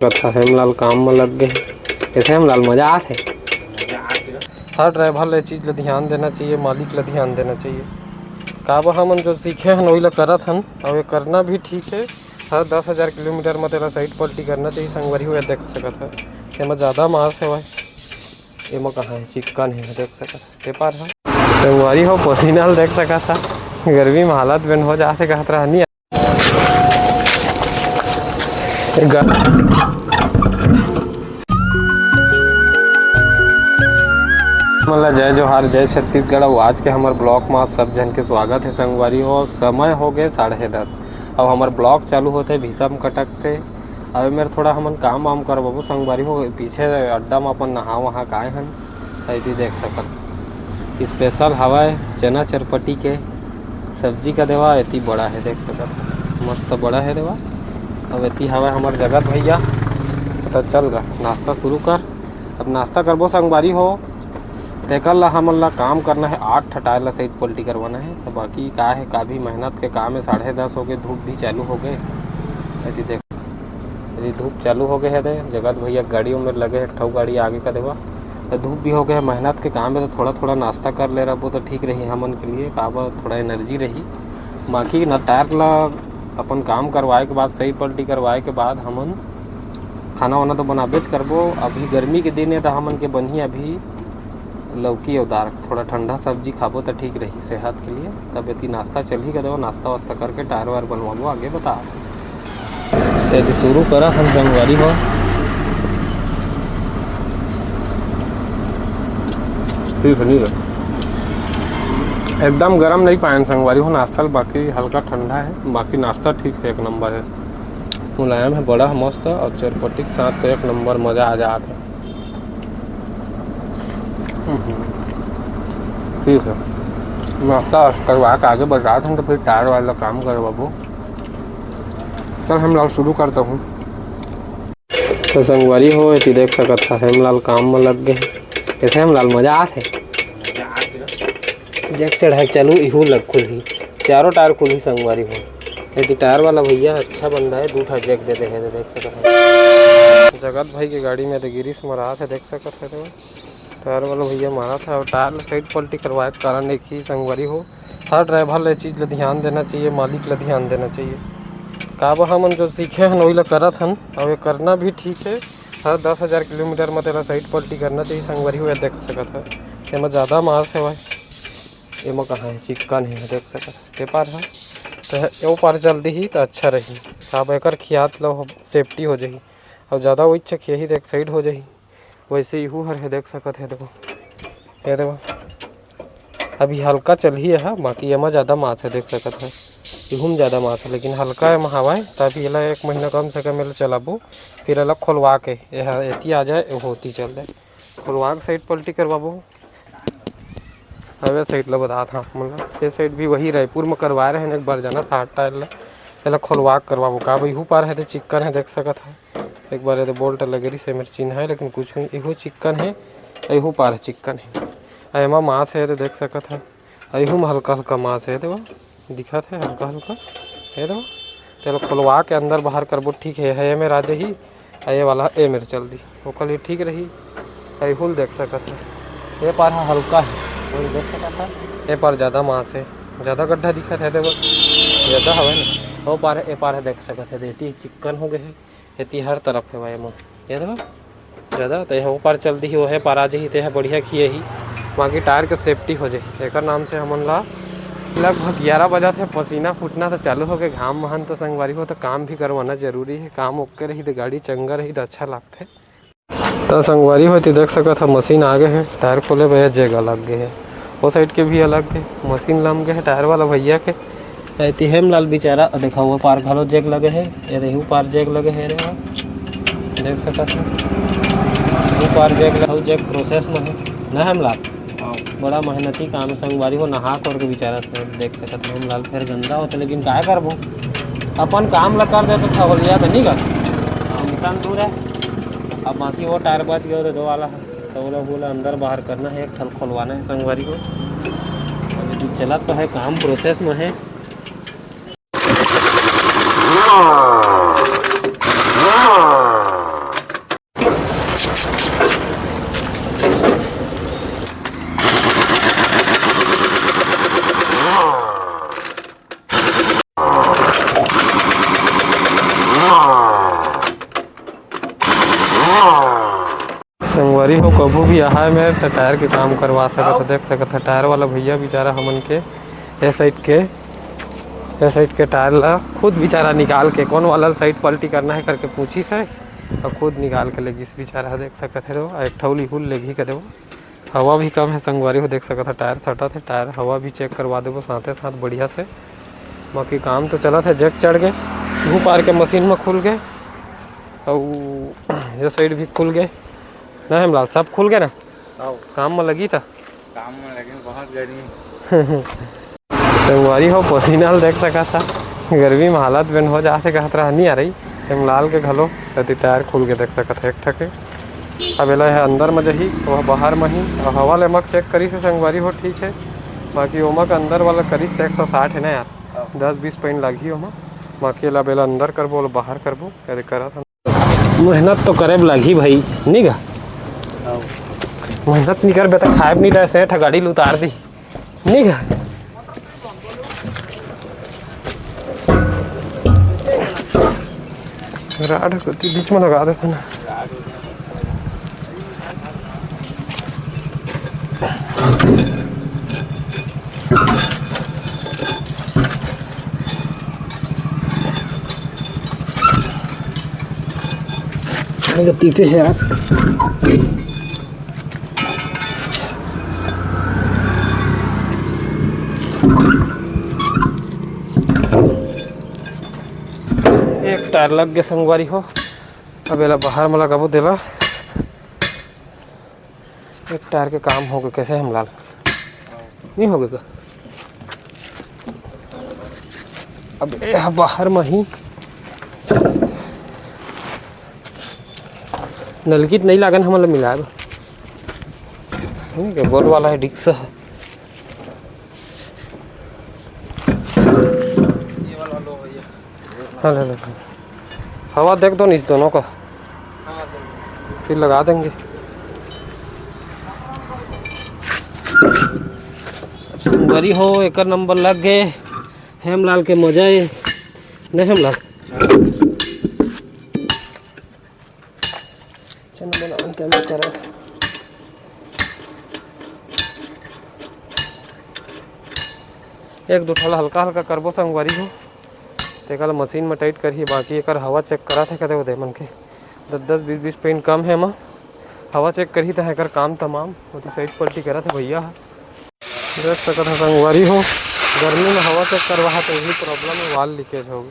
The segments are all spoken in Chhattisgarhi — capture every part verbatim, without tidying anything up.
कथा हेमलाल काम म लग गे। कैसे हेमलाल, मजा आत हे? हर ड्राइवर ल ए चीज ल ध्यान देना चाहिए, मालिक ल ध्यान देना चाहिए। काबर हमन जो सीखे हन, वही ल करत हन, अउ ये करना भी ठीक हे। हर दस हजार किलोमीटर म तेला साइड पलटी करना चाहिए संगवारी हो। ये देख सकत ह, एमा ज्यादा मांस हवय, एमा कहाँ हे, चिक्कन हे, देख सकत ह। ए पार ह संगवारी हो, पसीना ल देख सकत ह, गर्मी म हालत बेन हो जाथे कहत रहनी। मन ला जय जोहार, जय छत्तीसगढ़। अउ आज के हमर ब्लॉग म आप सब झन के स्वागत हे संगवारी हो। समय हो गए साढ़े दस, अब हमर ब्लॉग चालू होथे भीषम कटक से। अब मेर थोड़ा हमन काम वाम करवाबो संगवारी हो, पीछे अड्डा म अपन नहा वहा के आए हन। एती देख सकत, स्पेशल हवय चना चरपटी के सब्जी का देवा। एती बड़ा हे, देख सकत, मस्त बड़ा हे देवा। अब एती हवय हमर जगत भैया, त चल रहा नाश्ता शुरू कर। अब नाश्ता करबो संगवारी हो, तेकर ला हमन ला काम करना हे, आठ ठा टायर ला साइड पलटी करवाना हे। तो बाकी का हे, का भी मेहनत के काम हे, साढ़े दस हो गए, धूप भी चालू हो गए। एती देख, यदि धूप चालू हो गए हे, दे जगत भैया गाड़ी उमेर लगे हे, एक ठऊ गाड़ी आगे का देवा, तो धूप भी हो गए हे। मेहनत के काम हे, तो थोड़ा थोड़ा नाश्ता कर ले रहबो तो ठीक रही हमन के लिए, काबर थोड़ा एनर्जी रही। बाकी ना टायर ला अपन काम करवाए के बाद, सही पलटी करवाए के बाद हमन खाना वाना तो बनाबेच करबो। अभी गर्मी के दिन हे, तो हमन के बनही अभी लौकी अउ दार, थोड़ा ठंडा सब्जी खाबो तो ठीक रही सेहत के लिए। तब एती नाश्ता चलही का देवा, नाश्ता वास्ता करके टायर वायर बनवाबो, आगे बता। ते एती शुरू करा हम संगवारी हो। ठीक है, नहीं है। एकदम गरम नहीं पाएन संगवारी हो नाश्ता ल, बाकी हल्का ठंडा है, बाकी नाश्ता ठीक है, एक नंबर है, मुलायम है, बड़ा है, मस्त है। और चरपटी के साथ तो एक नंबर मजा आ जात है। हम्म, ठीक है, नाश्ता करवा के आगे बढ़ जात हन, तो फिर टायर वाला काम करवाबो। चल हेमलाल, शुरू करता हूँ। तो संगवारी हो, एती देख सकत ह, हेमलाल काम म लग गए। कैसे हेमलाल, मजा आत हे? जैक चढ़ाए चालू, इहू लग खुलही, चारों टायर खुलही संगवारी हो। एती टायर वाला भैया अच्छा बंदा है, दू ठा जैक दे दे हे, देख सकत ह। जगत भाई के गाड़ी में तो गिरीस मरात है, देख सकत है तो। टायर वाला भैया मारत है, और टायर साइड पलटी करवाए के कारण एक ही संगवारी हो, हर ड्राइवर ल ए चीज ल ध्यान देना चाहिए, मालिक ल ध्यान देना चाहिए। काबर हमन जो सीखे हन, वही ल करत हन, अउ ये करना भी ठीक है। हर दस हजार किलोमीटर म तेला साइड पलटी करना चाहिए संगवारी हो। ये देख सकत है, एमा ज़्यादा मांस हवय, एमा कहाँ है, चिक्कन है, देख सकत है। ए पार है, तो ए पार चल दिही तो अच्छा रही, काबर एकर खियात ल सेफ्टी हो जाही। अउ ज़्यादा वो इच्छा खियाही तो एक साइड हो जाही। वैसे इहू हर है, देख सकत है, देखो, ये देखो, अभी हल्का चलही है, बाकी एमा ज़्यादा मांस है, देख सकत है। इहू में ज़्यादा मांस है, लेकिन हल्का एमा हवाए, त अभी एला एक महीना कम से कम एला चलाबो, फिर एला खोलवा के, एहा एती आ जाए, एहो ओती चल जाए, खोलवा के साइड पलटी करवाबो। अब ये साइड ला बतात हँव आप मन ला, ये साइड भी वही रायपुर में करवाए रहेन एक बार, जाना था टायर ला, एला खोलवा के करवाबो। का भाई, इहू पार है, तो चिक्कन है, देख सकत है। एक बार ये तो बोल्ट लगे रहिस हे, मेर चिन्हा है, लेकिन कुछ नहीं, इहू चिक्कन है, इहू पार चिक्कन है। आ एमा मांस है, तो देख सकत है, आ इहू में हल्का हल्का मांस है, देखो, दिखत है हल्का हल्का, ये देखो। चलो, खोलवा के अंदर बाहर करबो, ठीक है, है एमे राजे ही, आ ये वाला ए मेर चल दी, ओकर लिए ठीक रही। आ इहू ल देख सकत है, ये पार ह हल्का है, वो देख सकत है, ये पार ज़्यादा मांस है, ज़्यादा गड्ढा दिखत है, देखो, ज़्यादा हवे ना, वो पार, ये पार है, देख सकत है, देती चिक्कन हो गए है। एती हर तरफ हेवय एमा। ये देखो, ज़्यादा तो एहा ओ पार चल दिही, ओहे पार आ जही, तो एहा बढ़िया खियाही, बाकी टायर के सेफ्टी हो जाही। एकर नाम से हमन ला लगभग ग्यारह बजत हे, पसीना फूटना तो चालू हो गए, घाम महन तो संगवारी हो, तो काम भी करवाना जरूरी है। काम ओके रही तो गाड़ी चंगा रही तो अच्छा लगथे। तो संगवारी हो, एती देख सकत ह, मशीन आ गए हे, टायर खोले बर जगह लग गए हे, ओ साइड के भी अलग हे, मशीन लम गए हे टायर वाला भैया के। एती हेमलाल बेचारा, देखा, वो पार घलो जैक लगे हे, ये देखो, पार जैक लगे हे, रे, देख सकत हो, वो पार जैक लगे, जैक प्रोसेस में है ना हेमलाल। हाँ। बड़ा मेहनती काम है संगवारी हो, नहा खोर के बेचारा से देख सकत हो हेमलाल, फिर गंदा होता, लेकिन काय करबो, अपन काम ला कर दे तो सहूलियत है, नहीं कर, टेंशन दूर है। अब बाकी वो टायर बच गए तो दो वाला है, तो वो लोग बोला अंदर बाहर करना है, एक ठल खोलवाना है संगवारी हो। अभी चलत तो है, काम प्रोसेस में है। संगवारी हो, कभू भी आहाय मेर त टायर के काम करवा सकत ह। देख सकत ह, टायर वाला भैया बेचारा हमन के ए साइड के, ए साइड के टायर ला खुद बेचारा निकाल के, कौन वाला साइड पलटी करना है करके पूछिस हे, अउ खुद निकाल के लेगिस बेचारा ह। देख सकत हे, अउ एक ठौली हुल लेगही कदे वो। हवा भी कम है संगवारी हो, देख सकत ह, टायर सटत है, टायर हवा भी चेक करवा देबो साथे साथ बढ़िया से। बाकी काम तो चलत है, जैक चढ़ के, घू पार के मशीन में खुल के, अउ ये साइड भी खुल गए ना हेमलाल, सब खुल गए ना। आओ। काम में लगी था। काम में लगे, बहुत गर्मी। संगवारी हो, पसीना ल देख सकत हा, गर्मी में हालत बेन हो जाथे कहत रहा, नहीं आ रही। हेमलाल के घलो अति टायर खुल के देख सकत हे एक ठके। अब एला हे अंदर में जही, वह बाहर में ही, अउ हवा ले मक चेक करी से संगवारी हो, ठीक है। बाकी ओमा के अंदर वाला करिस त एक सौ साठ है ना यार, हाँ। दस बीस पॉइंट लगही ओमा। बाकी एला बेला अंदर करबो, ओला बाहर करबो, कदे करत हन। मेहनत तो करे ब लगही भाई, नहीं गा? हाँ। मेहनत नहीं करबे त खाए ब नहीं दे, सेठ गाड़ी ल उतार दी, नहीं गा? राड कोती बीच में लगा देते ना। गति पे है यार। एक टायर लग गए संगवारी हो, अब एला बाहर में लगाबो देला। एक टायर के काम हो गए, कैसे हेमलाल? नहीं हो गए का? अब ए ह बाहर में ही नलकी त नहीं लागन, हमन ला मिलाए बर। ठीक है, बोल वाला है, डिक्स है। ये वाला लो भैया। हाँ, ले लो। हवा देख दो नीचे दोनों का, फिर लगा देंगे। अब संगवारी हो, एकर नंबर लग गए। हेमलाल के मजा है, नहीं हेमलाल? चलो, बना के मैं करा। एक दो ठन हल्का हल्का करबो संगवारी हो, तेकर ला मशीन में टाइट करही, बाकी एकर हवा चेक करत हे कदे ओदे मन के दस दस बीस बीस पेन कम हे एमा, हवा चेक करही त एकर काम तमाम। ओती साइड पलटी करत हे भैया ह। देख सकत ह संगवारी हो, गर्मी में हवा चेक करवाहा त यही प्रॉब्लम है, वाल लीकेज हो।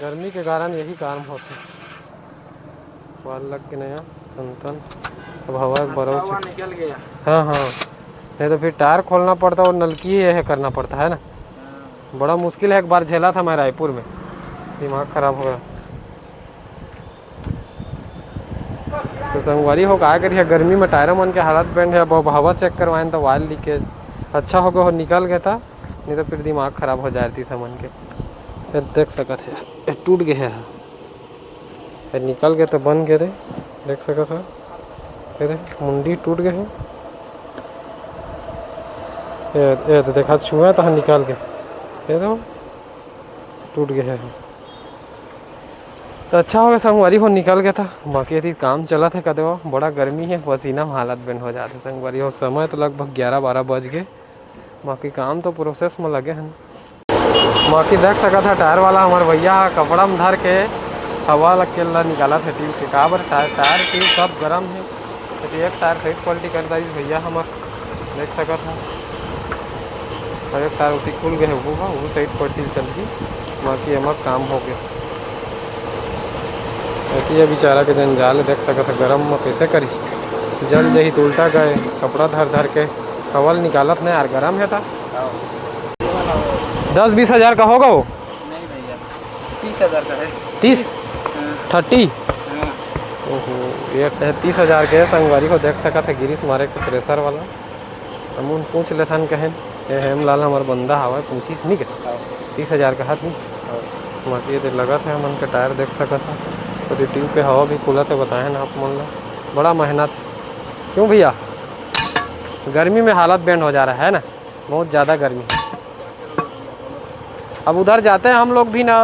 गर्मी के कारण यही काम होथे। वाल लग के नया टन टन। अब हवा एक बरो अच्छा हुआ निकल गया। हाँ, हाँ, नहीं तो फिर टायर खोलना पड़ता और नलकी ये है करना पड़ता है ना। हाँ। बड़ा मुश्किल है, एक बार झेला था मैं रायपुर में, दिमाग खराब हो गया। तो संगवारी हो, का करिए, गर्मी में टायर मन के हालत बेंड है। अब हवा चेक करवाएं तो वाल लीकेज अच्छा हो गया हो, निकल गया था, नहीं तो फिर दिमाग खराब हो जाए रही समन के। ये देख सकत है, ये टूट गए है, ये निकल गए तो बन गए रे, देख सकत है, ये दे, मुंडी टूट गए है। ये, ये तो देखा, छुआ तो निकल गए, ये तो टूट गए है। तो अच्छा हो गया संगवारी हो, निकल गया था, बाकी यदि काम चलत है कदे वो, बड़ा गर्मी है, पसीना में हालत बेंड हो जाते संगवारी हो। समय तो लगभग ग्यारह बारह बज गए, बाकी काम तो प्रोसेस में लगे हैं। बाकी देख सकत है टायर वाला हमार भैया ह कपड़ा में धर के हवा लग के ला निकालत है ट्यूब के, काबर टायर, टायर ट्यूब सब गरम है। तो एक टायर सही क्वालिटी कर दाइस भैया हमर, देख सकत है। और एक टायर उठी खुल गए है, वो, वो सही क्वालिटी चलती, बाकी हमर काम हो गया। ऐसी ये बेचारा के जंजाल है, देख सकत है गरम में कैसे करी। जल जही त उल्टा गए, कपड़ा धर धर के हवा ल निकालत न यार, गरम हे ता। दस बीस हजार का होगा वो? नहीं भैया, तीस हजार का है। तीस? हाँ। थर्टी? हाँ। ओहो, ये तो है तीस हजार के संगवारी हो, देख सकत है, गिरिस मारे के प्रेशर वाला। हमन पूछ लेथन कहेन, ये हेमलाल हमर बंदा हवय, पूछिस नहीं के? हाँ। तीस हजार का हाथ नहीं? हाँ। बाकी ये दे लगत है, हमन के टायर देख सकत है, तो ट्यूब पे हवा भी खुलत है, बताए ना आप मन ला। बड़ा मेहनत। क्यों भैया, गर्मी में हालत बैंड हो जा रहा है ना, बहुत ज़्यादा गर्मी है। अब उधर जाते हैं हम लोग भी ना,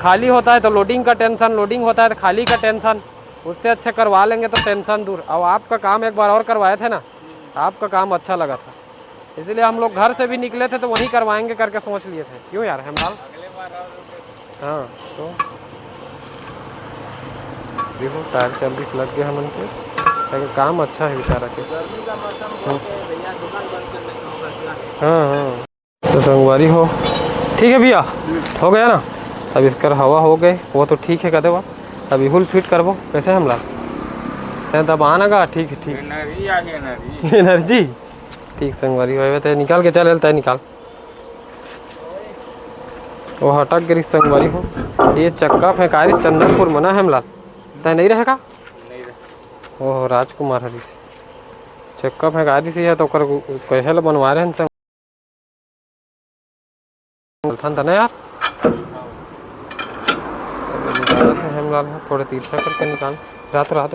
खाली होता है तो लोडिंग का टेंशन, लोडिंग होता है तो खाली का टेंशन। उससे अच्छा करवा लेंगे तो टेंशन दूर। अब आपका काम एक बार और करवाए थे ना, आपका काम अच्छा लगा था, इसीलिए हम लोग घर से भी निकले थे तो वहीं करवाएंगे करके सोच लिए थे। क्यों यार हेमलाल? हाँ, तो देखो, टायर चालीस लग गए हमन के, लेकिन काम अच्छा है बेचारा के। गर्मी का मौसम हाँ। है भैया, दुकान बंद करने से होगा क्या? हाँ, हाँ। तो संगवारी हो, ठीक है भैया, हो गया ना। अब इसकर हवा हो गए, वो तो ठीक है, कहते हुआ अभी हुल फिट करबो। कैसे हेमलाल? तैं दबा ना गा, ठीक है, ठीक। एनर्जी आ गई, एनर्जी। एनर्जी? ठीक संगवारी हो, ते निकाल के चल, ते निकाल। वो हटक गिरिस संगवारी हो, ये चक्का फेंकारिस चंदनपुर मना हेमलाल, तय नहीं रहेगा? नहीं रहे। ओहो, राजकुमार हरिस चक्का फेंकारिस, ये तो ओकर कहे ल बनवा रहे हैं संग। चलथन तने यार। हेमलाल हो, थोड़े तिरछा करके निकाल। रात, रात।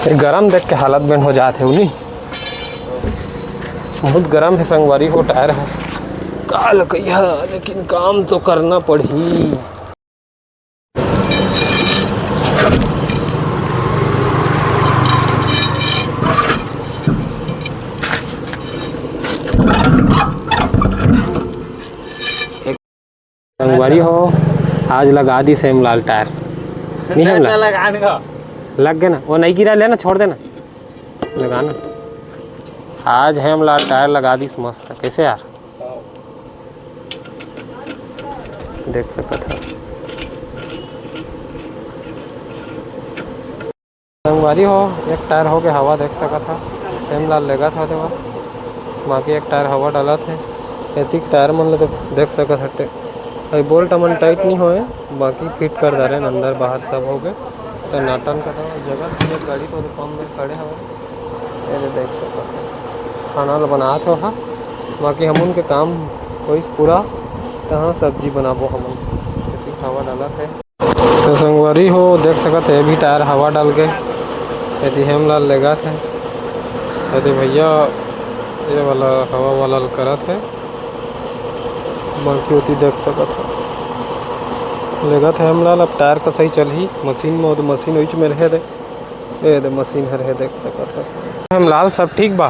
ये गरम देख के हालत बेन हो जात हे उनी। बहुत गरम है संगवारी हो, टायर है। का लकइया, लेकिन काम तो करना पड़ही। संगवारी हो, आज लगा दिस हेमलाल टायर। नहीं हेमलाल? लगा ने का? लग गया ना, वो नहीं गिरा, लेना, छोड़ देना, लगा ना। आज हेमलाल टायर लगा दिस मस्त, कैसे यार? देख सकत ह। संगवारी हो, एक टायर हो के हवा देख सकत ह, हेमलाल लेगत ह तेवा, बाकी एक टायर हवा डालत हे। एतिक टायर मन ल तो देख सकत हटे, अभी बोल्ट मन टाइट नहीं होए, बाकी फिट कर डारे अंदर बाहर सब हो गए। तो नाटन का तो जगह भी एक गाड़ी तो कम में खड़े हवे, ये दे देख सकत ह, खाना ल बनात हो हा, बाकी हमन के काम होइस पूरा, तहाँ सब्जी बनाबो हमन। एतिक हवा डालत हे। तो संगवारी हो, देख सकत हे, ये भी टायर हवा डाल के एती हेमलाल लेगत हे। एती भैया ये वाला हवा वाला ल करत हे, बाकी ओती देख सकत हे, लेगत हे हेमलाल। अब टायर का सही चलही मशीन में, ओ दे मशीन ओइच में रहे दे, ए दे मशीन हर हे, देख सकत हे हेमलाल। सब ठीक बा?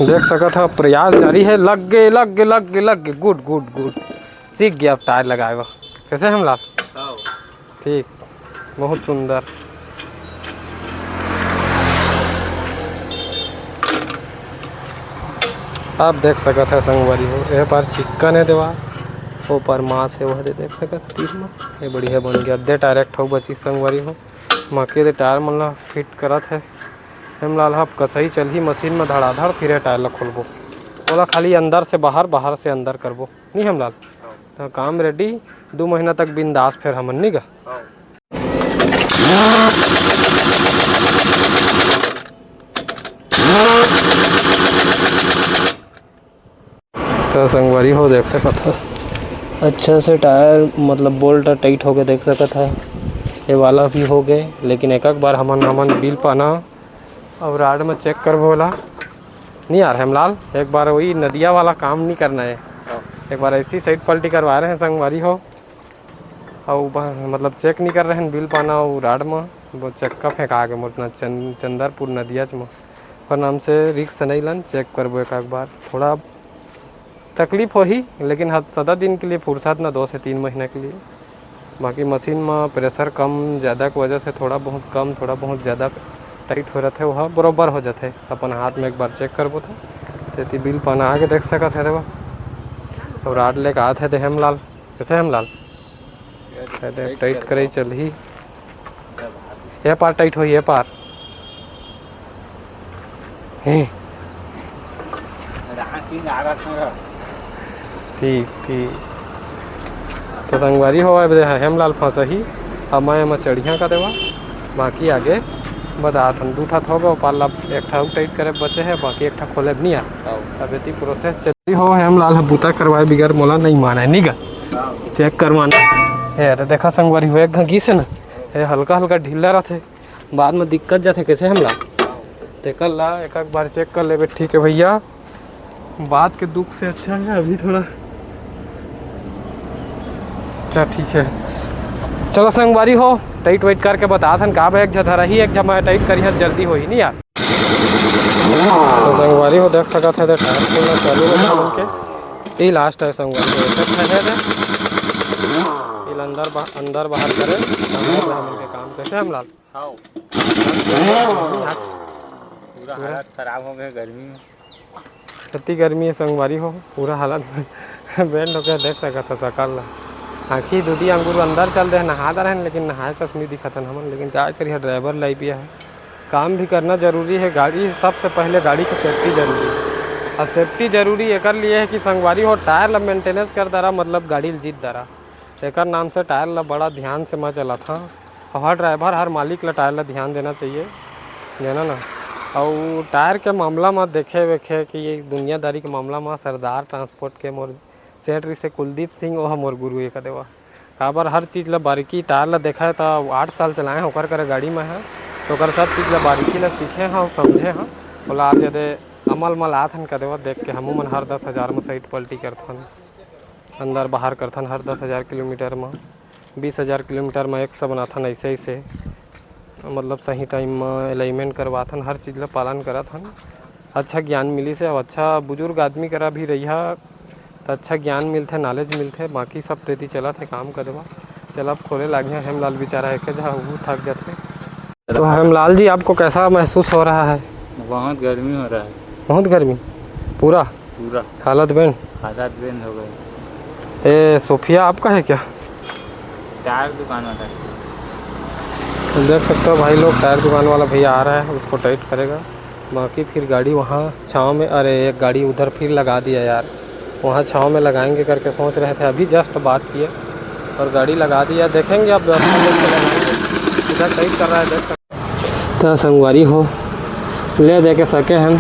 देख सकत ह, प्रयास जारी है। लग गे, लग गे, लग गे, लग गे। गुड, गुड, गुड। सीख गया अब टायर लगाए बर। कैसे हेमलाल? हाँ। ठीक, बहुत सुंदर। आप देख सकत ह संगवारी हो, ए पार चिक्कन हे देवाल, ओ पार मांस हे, वह दे देख सकत तीर म। ये बढ़िया बन गया, अद्दे टायर एक ठो बचिस संगवारी हो। बाकी दे टायर मन ला फिट करत हे। हेमलाल ह अब कसई चलही मशीन म धड़ाधड़, फिर ए टायर ल खोलबो। ओला खाली अंदर से बाहर, बाहर से अंदर करबो, नी हेमलाल? त काम रेडी, दू महीना तक बिंदास फेर हमन, नी गा? तो संगवारी हो देख सकत ह, अच्छा से टायर मतलब बोल्ट टाइट होके देख सकत ह। ये वाला भी हो गए, लेकिन एक एक बार हमन हमन बिल पाना और राड में चेक करबो ओला। नहीं यार हेमलाल, एक बार वही नदिया वाला काम नहीं करना है। हाँ। एक बार ऐसी साइड पलटी करवा रहे हैं संगवारी हो, और ब-, मतलब चेक नहीं कर रहे हैं बिल पाना और राड में, वो चक्का फेंका के मोटना चन-, चंदरपुर नदिया च में। पर नाम से रिक्स नहीं लन, चेक करबो एक आध बार। थोड़ा तकलीफ होही, लेकिन हद सदा दिन के लिए फुर्सत ना, दो से तीन महीना के लिए। बाकी मशीन में प्रेशर कम ज़्यादा की वजह से थोड़ा बहुत कम, थोड़ा बहुत ज़्यादा टाइट हो रहा है, वह बरोबर हो जाते। अपन हाथ में एक बार चेक करबो तो तेती बिल पाना आगे देख सकत है। देखो, और राड लेके आते हैं हेमलाल। कैसे हेमलाल? शायद टाइट करे चलही। ये पार टाइट होही, ये पार। हे। ठीक, ठीक। तो संगवारी हो, अब दे हेमलाल फंसही, अब मैं एमा चढ़िया का देवा, बाकी आगे बतात हन। दू ठा तो होगे, पार ला एक ठा अउ टाइट करे बचे हे, बाकी एक ठा खोले नहीं आ। अब एती प्रोसेस चली हो, हेमलाल ह बूता करवाए बिगर मोला नहीं माने, नहीं गा? चेक करवाना। हे, अरे देखा संगवारी हो, एक घा गिस हे ना, ये हल्का हल्का ढीला रथे, बाद में दिक्कत जाथे कैसे हेमलाल। तेकर ला एक, एक बार चेक कर लेबे, ठीक है भैया। बात के दुख से अच्छा है अभी थोड़ा। अच्छा, ठीक है, चलो संगवारी हो, टाइट वाइट करके बतात हन। का बे, एक झा धरही, एक झा मैं टाइट करिहा, जल्दी होही नहीं यार। तो संगवारी हो, देख सकत हे, टायर खोलना चालू हे हमन के। ये लास्ट है संगवारी हो, एक ठा है दे। ये अंदर बा-, अंदर बाहर करे, हमन के काम कैसे हेमलाल? हाँ। पूरा हालत खराब हो गए गर्मी में। इतनी गर्मी है संगवारी हो, पूरा हालत बेंड हो गया, देख सकत हो सकल ला। आँखी दूधी अंगूर अंदर चल दे, नहा दे रहन, लेकिन नहाए कस नहीं दिखत हन हमन। लेकिन का करिए, ड्राइवर लाइफ ये है, काम भी करना जरूरी है। गाड़ी, सबसे पहले गाड़ी की सेफ्टी जरूरी है। और सेफ्टी जरूरी एकर लिए है कि संगवारी हो, टायर ला मेंटेनेंस कर दरा, मतलब गाड़ी ल जीत दरा, एकर नाम से टायर ला बड़ा ध्यान से मैं चलात हाँ। और हर ड्राइवर, हर मालिक ला टायर ला ध्यान देना चाहिए, जाना ना। और टायर के मामला में देखे वेखे कि ये दुनियादारी के मामला में सरदार ट्रांसपोर्ट के मोर सेठ रिसे कुलदीप सिंह, ओह मोर गुरु एक देवा। काबर हर चीज़ ला बारीकी, टायर ला देखा है तो आठ साल चलाए हैं ओकर करे गाड़ी में है, तो ओकर सब चीज़ ला बारीकी ला सीखे हैं और समझे हैं। बोला आज यदि अमल में लात हन कदेवा, देख के हमू मन हर दस हज़ार में साइड पलटी करथन, अंदर बाहर करथन हर दस हज़ार किलोमीटर में, बीस हज़ार किलोमीटर में एक सौ बनाथन, ऐसे ऐसे मतलब सही टाइम में अलाइनमेंट करवाथन, हर चीज़ ला पालन करत हन। अच्छा ज्ञान मिली से, अब अच्छा बुजुर्ग आदमी करा भी रहिया तो अच्छा ज्ञान मिलथे, नॉलेज मिलथे। बाकी सब तेती चलत हे काम कदेवा। चल अब खोले लागिया हेमलाल बेचारा एके जहा, वो थक जाथे। तो हेमलाल जी, आपको कैसा महसूस हो रहा है? बहुत गर्मी हो रहा है। बहुत गर्मी? पूरा? पूरा। हालत बेंड? हालत बेंड हो गए। ए, सोफिया आपका है क्या? टायर दुकान वाला है। तो देख सकते हो भाई लोग, टायर दुकान वाला भैया आ रहा है, उसको टाइट करेगा। बाकी फिर गाड़ी वहाँ छाँव में, अरे एक गाड़ी उधर फिर लगा दिया यार, वहाँ छाँव में लगाएंगे करके सोच रहे थे, अभी जस्ट बात किए और गाड़ी लगा दिया। देखेंगे अब व्यवस्था करके लगाएंगे। इधर टाइट कर रहा है, देख सकते। त संगवारी हो, ले दे के सके हन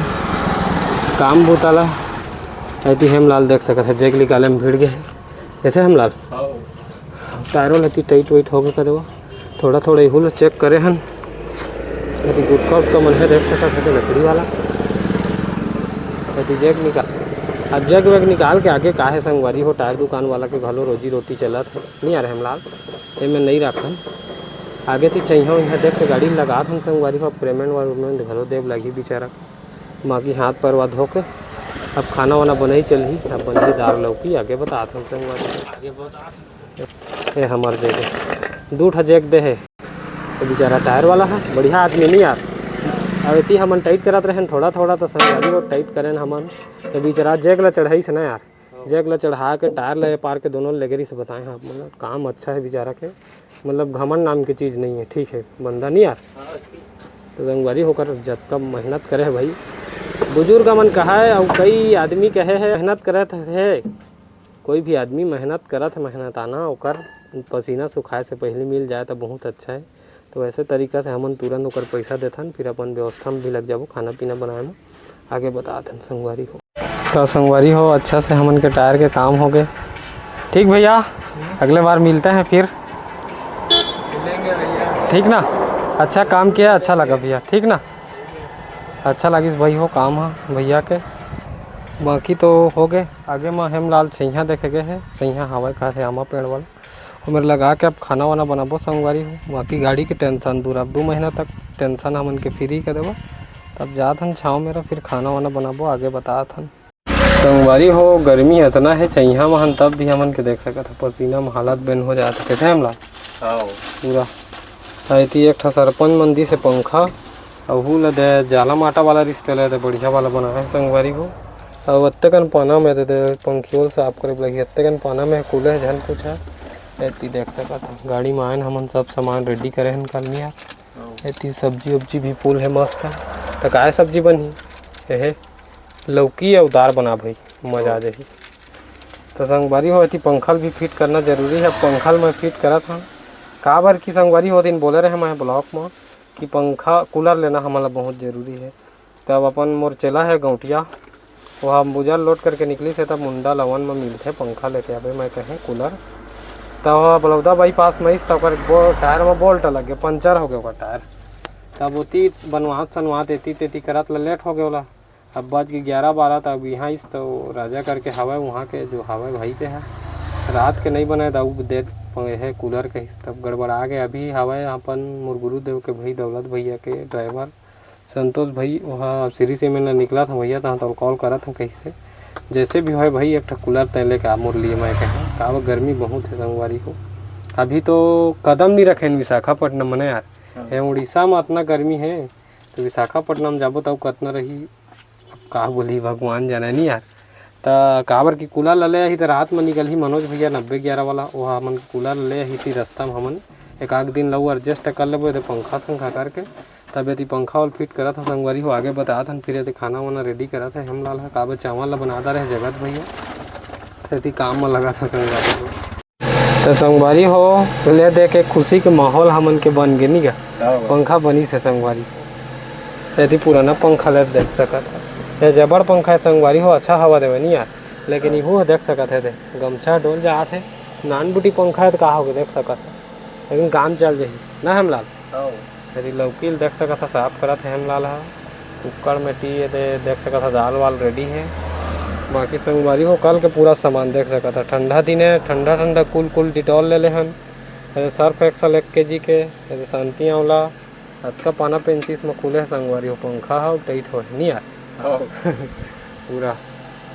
काम बूता ला। ऐती हेमलाल देख सकत हे, जेक निकाले में भिड़ गे हे। कैसे हेमलाल? टायरो ल एती टाइट वाइट होगे का देवा। थोड़ा थोड़ा इहू ल चेक करे हन। एती गुटका उटका मन हे, देख सकत हे, लकड़ी वाला। एती जेक निकाल, अब जेक वेक निकाल के आगे का हे संगवारी हो, टायर दुकान वाला के घलो रोजी रोटी चलत हे। नहीं आ रहे हेमलाल, एमे नहीं राखन। आगे ती चइहा उइहा देख के गाड़ी लगात हन संगवारी हो, पेमेंट वेमेंट घलो देब लागही बेचारा। बाकी हाथ परवा धो के अब खाना वाना बनई चलही, अब बनही दाल लौकी, आगे बतात हन संगवारी। आगे बतात हन। ए हमर जेक, दू ठा जेक दे हे। तो बेचारा टायर वाला है, बढ़िया आदमी नहीं यार। अब एती हमन टाइट करत रहेन थोड़ा थोड़ा, तो संगवारी हो टाइट करेन हमन, तो बेचारा जेक ला चढ़ाई से ना यार। जेक ला चढ़ा के टायर ला ए पार के दोनों लेगे रहिस, बताए हैं आप, मतलब काम अच्छा है बेचारा के, मतलब घमंड नाम की चीज़ नहीं है, ठीक है बंदा नहीं यार। तो संगवारी हो ओकर जतका मेहनत करे है भाई, बुजुर्ग मन कहा है और कई आदमी कहे है मेहनत करत है, कोई भी आदमी मेहनत करत है, मेहनताना ओकर पसीना सुखाए से पहले मिल जाए तो बहुत अच्छा है। तो वैसे तरीका से हमन तुरंत ओकर पैसा देथन, फिर अपन व्यवस्था में भी लग जाबो, खाना पीना बनाए में। आगे बतात हन संगवारी हो। तो संगवारी हो, अच्छा से हमन के टायर के काम हो गए। ठीक भैया, अगले बार मिलते हैं फिर। मिलेंगे भैया। ठीक ना, अच्छा काम किया, अच्छा लगा भैया, ठीक ना, अच्छा लगिस भाई हो काम हा भैया के। बाकी तो हो गए, आगे में हेमलाल छैया देखे गए है, छैया हवा का है आमा पेड़ वाला। ओमेर लगा के अब खाना वाना बनाबो संगवारी हो। बाकी गाड़ी के टेंशन दूर, अब दू महीना तक टेंशन हमन के फ्री कर देबो। तब जात हन छाँव मेरा, फिर खाना वाना बनाबो, आगे बतात हन। संगवारी हो, गर्मी इतना है, चइहा महन तब भी हमन के देख सकत ह, पसीना में हालत बेन हो जात है। कैसे हमला? हाँ। पूरा। आ एती एक ठा सरपंच मन दी से पंखा, अहू ल दे, जाला माटा वाला रिश्ते ले दे, बढ़िया वाला बनाए हे संगवारी हो। अउ अत्ते कन पाना में दे दे, पंखियोल साफ करे लगी, अत्ते कन पाना में कूले हे, झन कुछ है। एती देख सकत हव, गाड़ी म आयन हमन, सब सामान रेडी करे हन कल नियर। एती सब्जी उब्जी भी फुल हे मस्त। त काय सब्जी बनही? एहे, लौकी अउ दार बना भाई, मजा आ जाही। त संगवारी हो, एती पंखा ल भी फिट करना जरूरी हे। पंखा ल मैं फिट करत हंव, काबर कि संगवारी हो, ओ दिन बोले रहे मैं ब्लॉग म कि पंखा, कूलर लेना हमन ला बहुत जरूरी हे। तब अपन मोर चेला हे गौंटिया, ओहा अंबुजा ल लोड करके निकलिस हे, तब मुंडा लवन म मिलथे पंखा लेके आबे, मैं कहें कूलर। त ओहा बलौदा बाईपास म आइस, त ओकर बो-, टायर म बोल्ट लग गे, पंचर हो गे ओकर टायर। तब ओती बनवात सनवात एती तेती करत ल लेट हो गे ओला। अब बज गे ग्यारह बारह, तब इहाँ आइस त राजा करके हवय, उहाँ के जो हवय भाई ते ह, रात के नइ बनय दाऊ दे, हे कूलर कहिस, तब गड़बड़ा गे। अभी हवय अपन मोर गुरुदेव के भाई दौलत भैया के ड्राइवर संतोष भाई, ओहा सिरी से मेर निकलत हवय भैया, तहाँ तोर कॉल करत हंव कहिसे। जैसे भी होय भाई, एक ठा कूलर तैं लेके आ मोर लिए, मैं कहें, काबर गर्मी बहुत हे संगवारी हो। अभी तो कदम नइ रखेन विशाखापट्टनम म न यार। हाँ। हे उड़ीसा म अतना गर्मी हे, त विशाखापट्टनम जाबो त अउ कतना रही, अब का बोलही भगवान जानय नी यार। त काबर कि कूलर ल ले आही त रात म निकलही मनोज भैया नब्बे ग्यारह वाला, ओहा हमन कूलर ल ले आही, ती रस्ता म हमन एक आध दिन ल अउ एडजस्ट कर लेबो, एदे पंखा संखा करके। तब एती पंखा वाला फिट करत हन संगवारी हो, आगे बतात हन, फिर एती खाना वाना रेडी करत हे हमलाल ह, काबर चावल ल बना डारे हे जगत भैया, त एती काम म लगत हन संगवारी हो। त संगवारी हो, ले दे के खुशी के माहौल हमन के बन गे नी गा। का बात? पंखा बनिस हे संगवारी। एती पुराना पंखा ले देख सकत हे। ये जबड़ पंखा हे संगवारी हो, अच्छा हवा देवे नी यार। लेकिन हाँ। इहू ह देख सकत हे, दे गमछा डोल जात हे। नान बुटी पंखा हे त का होगे, देख सकत हे। लेकिन काम चल जाही ना हमलाल। हाँ। एती लौकी ल देख सकत ह, साफ करत हे हमलाल ह। कुक्कड़ में टी, एदे देख सकत ह, दाल वाल रेडी हे। बाकी संगवारी हो, कल के पूरा सामान देख सकत ह। ठंडा दिन हे, ठंडा ठंडा कूल कूल डिटॉल ले ले हन। एदे सर्फ एक्सल एक केजी के, एदे शांति आंवला। अतका पाना पेंचिस म खुले हे संगवारी हो, पंखा ह टाइट होय नी यार। हाँ। पूरा।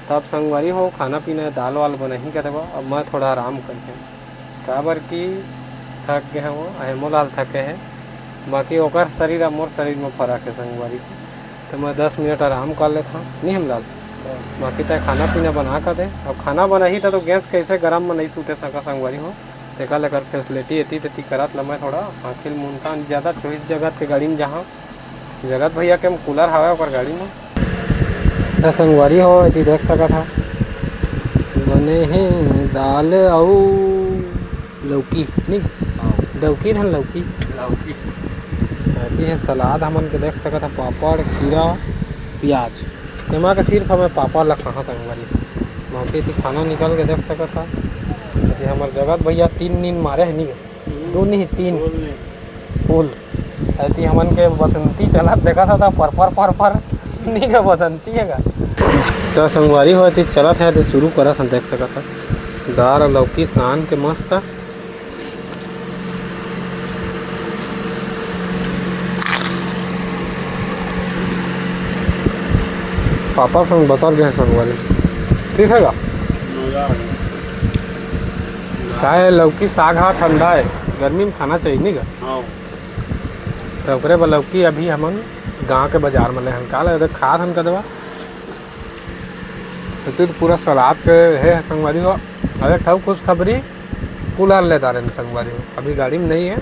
तब संगवारी हो, खाना पीना, दाल वाल बनही कथे बा, अब मैं थोड़ा आराम करके, काबर कि थक गे हवं, अहे मोलाल थके हे, बाकी ओकर शरीर अउ मोर शरीर म फरक हे संगवारी। त मैं दस मिनट आराम कर लेथंव, नी हमलाल? बाकी तैं खाना पीना बना कर दे। अब खाना बनाही त तो गैस कइसे गरम म नइ सूते सका संगवारी हो, तेकर लेकर फैसिलिटी एती तेती करत ल मैं थोड़ा आँखी ल मूंदथंव, जादा चौबीस जगत के गाड़ी म जाहूँ। जगत भैया के कूलर हवय ओकर गाड़ी म। त संगवारी हो, एती देख सकत ह, बने हे दाल अउ लौकी, नी? हाँ। डौकी धन लौकी। लौकी। एती हे सलाद हमन के देख सकत ह, पापड़, खीरा, प्याज। एमा के सिर्फ हमें पापड़ ला खाहा संगवारी। बाकी एती खाना निकल के देख सकत ह। एती हमर जगत भैया तीन नींद मारे हे, नी? दू नहीं, तीन। फूल नहीं। फूल। एती हमन के बसंती चलत देखत हव, पर, पर, पर, पर। नहीं का बसंती हे का? त संगवारी हो, एती चलत हे, त शुरू करत हन, देख सकत ह। दार अउ लौकी सान के मस्त। पापा संग बतर जाए संगवारी। ठीक हे का? मजा आ गया। का हे, लौकी साग हा ठंडा हे, गर्मी म खाना चाहिए, नहीं का? हाँ। त ओकरे बर लौकी अभी हमन गांव के बाजार म ले हन। का लगथे, खात हन कदवा? त फिर पूरा सलाद के हे संगवारी हो। अरे ठऊ खुशखबरी, कूलर ले डारेन संगवारी हो। अभी गाड़ी म नहीं हे,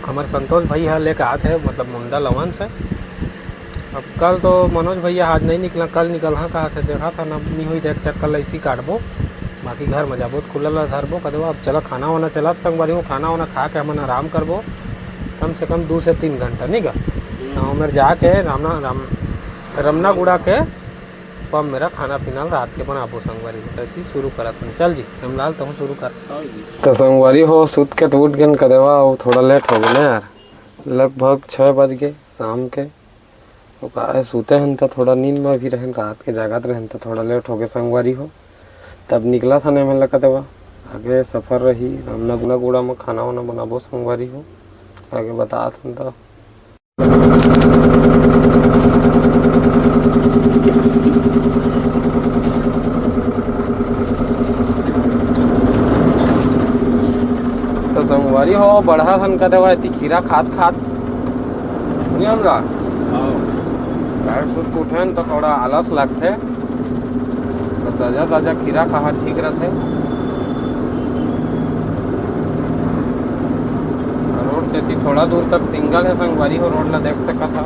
हमर संतोष भाई ह लेके आत हे, मतलब मुंडा लवन से। अब कल तो मनोज भैया आज नहीं निकला, कल निकलहा कहा थे, देखा था ना, नहीं हुई, देख चक्कर ला इसी काटबो, बाकी घर में जाबो तो कूलर ला धरबो, कदवा। अब चला खाना वाना चलत संगवारी हो, खाना वाना खा के हमन आराम करबो कम से कम दू से तीन घंटा, नहीं का? हम्म। गाँव में जाके रामना, राम, रमनागुड़ा के पब मेरा खाना पीना रात के बनाबो संगवारी हो। त एती शुरू करत हन। चल जी, हमलाल तहूँ शुरू कर। हाँ जी। त संगवारी हो, सुत के तो उठ गेन कदवा, अउ थोड़ा लेट हो गे ना यार, लगभग छः बज गे शाम के। तो का हे, सुते हन त थोड़ा नींद में भी रहन, रात के जागत रहन त थोड़ा लेट हो गे संगवारी हो। तब निकलत हन एमन ल कदवा, आगे सफर रही रमनागुड़ा म, खाना वाना बनाबो संगवारी हो, आगे बतात हन त। त संगवारी हो, बढ़ा हन कदवा एती खीरा खात खात, नहीं हमलाल? हाँ। रात सुत के उठेन त थोड़ा आलस लगथे, त ताजा ताजा खीरा खाहा ठीक रथे। कि थोड़ा दूर तक सिंगल है संगवारी हो, रोड ला देख सकत हा।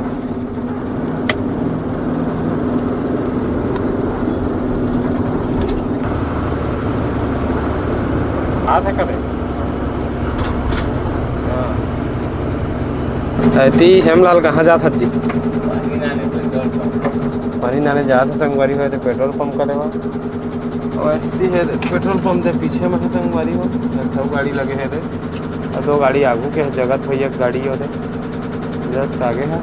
आत है कबे? अच्छा। एती हेमलाल कहाँ जात हस जी? पानी नाने जात है संगवारी हो, एती पेट्रोल पंप कने बा। और एती है पेट्रोल पंप दे पीछे में है संगवारी हो, एक ठो गाड़ी लगे है दे। और दो गाड़ी आगू के है, जगत भैया के गाड़ी हो दे, जस्ट आगे है।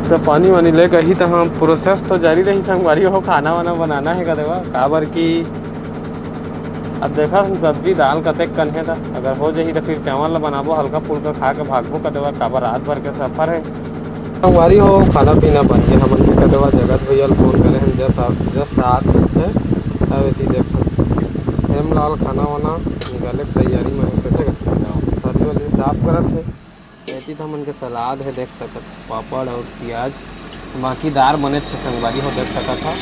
तो पानी वानी लेके ही तो हम प्रोसेस तो जारी रही संगवारी हो, खाना वाना बनाना है कदे बा, काबर की अब देखा हम सब्जी दाल कतेक कन हे, त अगर हो जाही त फिर चावल ला बनाबो, हल्का फुल्का खा के भागबो कदे बा, काबर रात भर के सफर है। संगवारी हो, खाना पीना बन के हमन के कदे बा जगत भैया ल फोन करे हन, जस्ट आ-, जस्ट आत हे। अब एती देख सकत हेमलाल खाना वाना निकाले के तैयारी में है, कैसे का? सब्जी वाली साफ करत है। एती त हमन के सलाद है, देख सकत, पापड़ और प्याज, बाकी दार बने अच्छे संगवारी हो, देख सकत हा।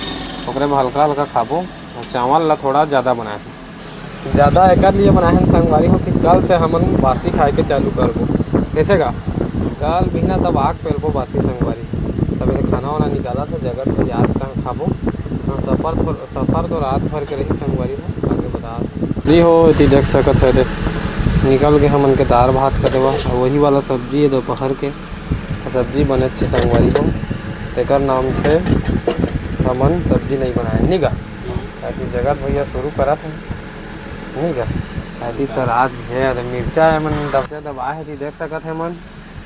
ओकरे में हल्का हल्का खाबो, और चावल ला थोड़ा ज़्यादा बनाए हैं। ज़्यादा एकर लिए बनाए हैं संगवारी हो कि कल से हमन बासी खाए के चालू करबो। कैसे का? कल बिहना तब आग पेलबो बासी संगवारी। तब ये खाना वाना निकाला था, जगत में याद कहाँ खाबो। हाँ, सफर थोड़ा सफर तो रात भर के रही संगवारी हो, आगे बता। जी हो, एती देख सकत है, देख, निकल के हमन के दार भात कदे बा, और वही वाला सब्जी है दोपहर के, सब्जी बने अच्छे संगवारी हो, तेकर नाम से हमन सब्जी नहीं बनाए, नहीं गा? ताकि जगत भैया शुरू करत है, नहीं गा? ताकि सलाद है, अरे मिर्चा है, मन दबसे दबा है, जी देख सकत है मन,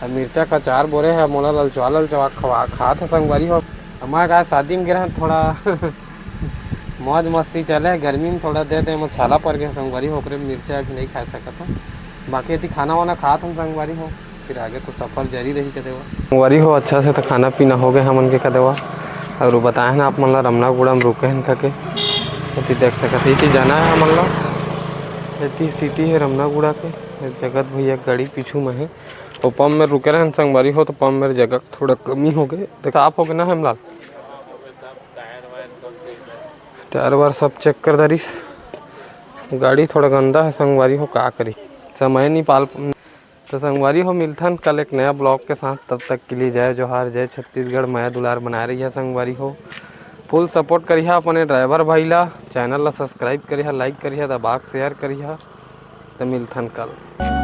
अब मिर्चा का चार बोरे है, मोला ललचवा ललचवा खवा खात है संगवारी हो। हमारे गाय शादी में गिरा है, थोड़ा मौज मस्ती चले, गर्मी में थोड़ा दे दे, मछाला पर गए संगवारी हो, ओकरे मिर्चा अभी नहीं खा सकत हो। बाकी यदि खाना वाना खात हम संगवारी हो, फिर आगे तो सफर जारी रही कदे बा। संगवारी हो, अच्छा से तो खाना पीना हो गए हमन के कदे बा, और वो बताए ना आप मन ला रमनागुड़ा में रुके हैं कके, यदि देख सकत, यदि जाना है हमन ला, यदि सिटी है रमनागुड़ा के, जगत भैया के गाड़ी पीछू में है, तो पंप में रुके रहन संगवारी हो, तो पंप में जगह थोड़ा कमी हो गए, तो साफ हो गए ना हेमलाल। टायर वायर सब चेक कर दरिस। गाड़ी थोड़ा गंदा है संगवारी हो, का करी, समय नहीं पाल। तो संगवारी हो, मिलथन कल एक नया ब्लॉग के साथ। तब तक के लिए जय जोहार, जय छत्तीसगढ़, मया दुलार बनाए रहिया संगवारी हो। फुल सपोर्ट करिहा अपने ड्राइवर भाई ला, चैनल ला सब्सक्राइब करिहा, लाइक करिहा, दबाक शेयर करिहा। तो मिलथन कल।